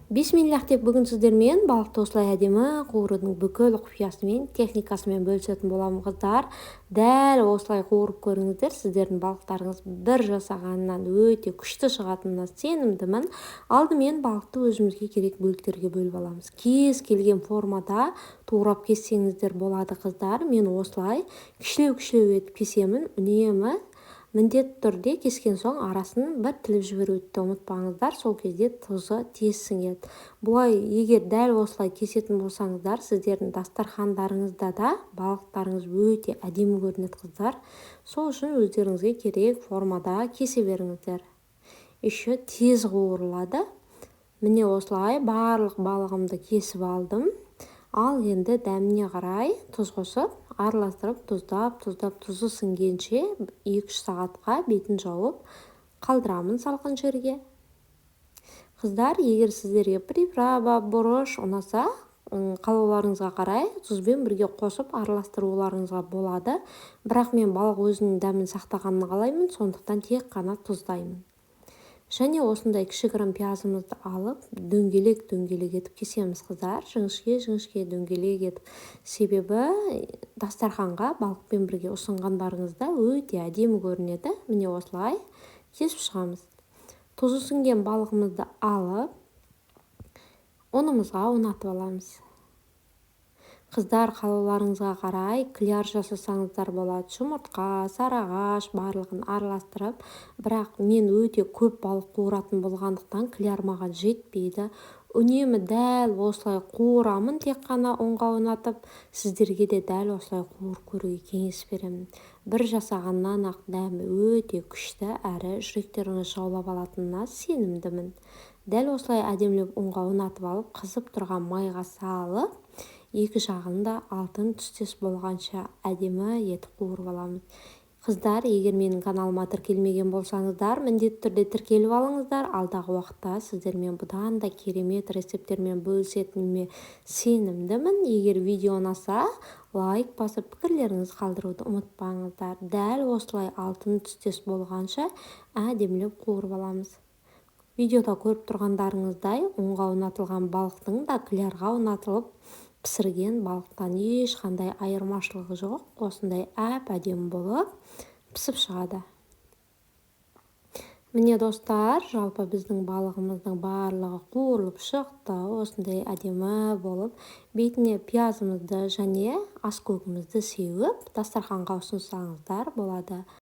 Бисмиллах деп, бүгін сіздермен балықты осылай әдемі қуырудың бүкіл құпиясымен, техникасымен бөлісетін боламын. Қыздар, дәл осылай қуырып көріңіздер, сіздердің балықтарыңыз бір жасағаннан өте күшті шығатынына сенімдімін. Алдымен балықты өзімізге керек бөліктерге бөліп аламыз. Кез келген формада турап кессеңіздер болады, қыздар. Мен осылай кішілеу-кішілеу етіп кесемін үнемі. Міндетті түрде кескен соң арасын бір тіліп жіберуді де ұмытпаңыздар, сол кезде тұзы тез сіңеді. Бұлай егер дәл осылай кесетін болсаңыздар, сіздердің дастархандарыңызда да балықтарыңыз өте әдемі көрінеді, қыздар. Сол үшін өздеріңізге керек формада кесе беріңіздер. Еще тез қуырылады. Міне, осылай барлық балығымды кесіп алдым. Ал енді дәміне қарай тұз қосып, араластырып, тұздап, тұздап, тұзы сіңгенше 2-3 сағатқа бетін жауып қалдырамын салқын жерге. Қыздар, егер сіздерге приправа, бұрыш ұнаса, қалауларыңызға қарай тұзбен бірге қосып араластыруларыңызға болады. Бірақ мен балық өзінің дәмін сақтағанын қалаймын, сондықтан тек қана тұздаймын. Және осындай кішігірім пиязымызды алып, дөңгелек дөңгелек етіп кесеміз, қыздар, жіңішке жіңішке дөңгелек етіп. Себебі дастарханға балықпен бірге ұсынғандарыңызда өте әдемі көрінеді. Міне, осылай кесіп шығамыз. Тұзы сіңген балығымызды алып, ұнымызға ұнатып аламыз. Қыздар, қалауларыңызға қарай кляр жасасаңыздар болады, жұмыртқа, сарыағаш, барлығын араластырып. Бірақ мен өте көп балық қуыратын болғандықтан, кляр маған жетпейді. Үнемі дәл осылай қуырамын, тек қана ұнға ұнатып. Сіздерге де дәл осылай қуырып көруге кеңес беремін. Бір жасағаннан ақ дәмі өте күшті әрі жүректеріңіз жаулап алатынына сенімдімін. Дәл осылай әдемілеп ұнға ұнатып алып, қызып тұрған майға салып, екі жағын да алтын түстес болғанша әдемі етіп қуырып аламыз. Қыздар, егер менің каналыма тіркелмеген болсаңыздар, міндетті түрде тіркеліп алыңыздар. Алдағы уақытта сіздермен бұдан да керемет рецепттермен бөлісетініме сенімдімін. Егер видео ұнаса, лайк басып, пікірлеріңізді қалдыруды ұмытпаңыздар. Дәл осылай алтын түстес болғанша әдемілеп қуырып аламыз. Видеода көріп тұрғандарыңыздай, ұнға ұнатылған балықтың да клярға ұнатылып пісірген балықтан ешқандай айырмашылығы жоқ, осындай әп-әдемі болып пісіп шығады. Міне, достар, жалпы біздің балығымыздың барлығы қуырылып шықты. Осындай әдемі болып, бетіне пиязымызды және аскөгімізді сеуіп, дастарханға ұсынсаңыздар болады.